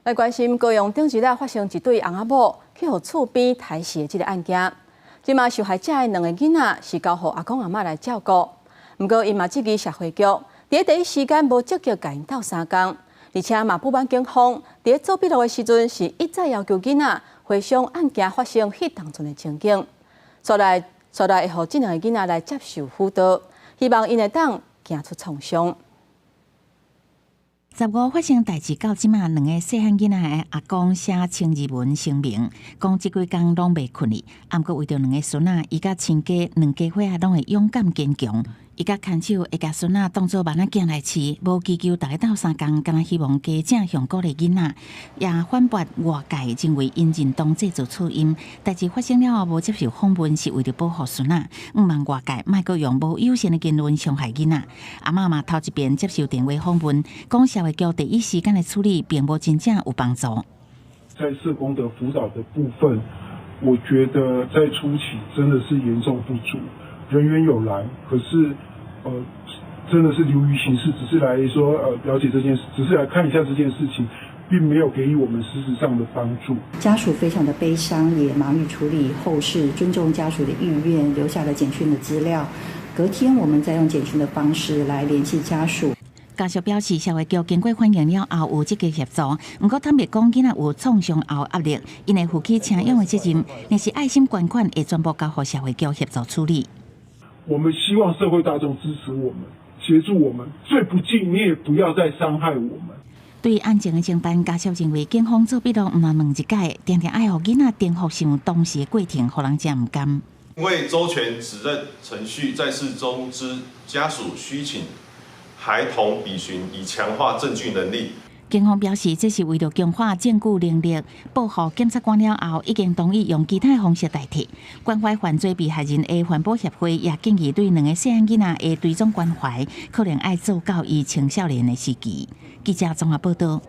來關心高雄頂一日發生一對翁仔某去予厝邊刣死的這个案件，這馬受害者的兩个囡仔是交予阿公阿嬤來照顧，毋過𪜶嘛質疑社會局佇第一時間無積極共𪜶鬥相共，而且嘛不滿警方佇做筆錄的時陣是一再要求囡仔回想案件發生彼當陣的情景，煞來煞來會予這兩个囡仔來接受輔導，希望𪜶會當行出創傷。15發生代誌到這馬，兩个細漢囡仔的阿公寫千字文聲明，講這幾工攏袂睏去，毋過為著兩个孫仔，伊佮親家兩家伙仔攏會勇敢堅強。伊佮牽手會共孫仔當做萬仔囝來飼，無祈求逐家鬥相共，干焦希望家長向鼓勵囡仔，也反駁外界認為𪜶認同製造噪音。代誌發生了後無接受訪問，是為著保護孫仔，毋望外界莫閣用無友善的言論傷害囡仔。阿嬤嘛頭一遍接受電話訪問，講社會局第一時間的處理並無真正有幫助。在社工的輔導的部分，我覺得在初期真的是嚴重不足，人員有來，可是真的是流於形式，只是來說了解這件事，只是來看一下這件事情，並沒有給予我們實質上的幫助。家屬非常的悲傷，也忙於處理後事，尊重家屬的意願，留下了簡訊的資料。隔天我們再用簡訊的方式來聯繫家屬。家屬表示，社會局經過反映了後有積極協助，毋過坦白講，囡仔有創傷後壓力，𪜶會負起請養的責任，若是愛心捐款會全部交予社會局協助處理。我們希望社會大眾支持我們，協助我們，最不濟你也不要再傷害我們。對案情的偵辦，家屬認為警方做筆錄毋但問一擺，定定愛予囡仔顛覆想當時的過程，予人誠毋甘。因為周全指認程序在事中之家屬須請孩童筆詢，以強化證據能力。警方表示，這是為著強化證據能力，報予檢察官了後，已經同意用其他方式代替。關懷犯罪被害人的環保協會也建議對兩个細漢囡仔的追蹤關懷，可能愛做到伊青少年的時期。記者綜合報道。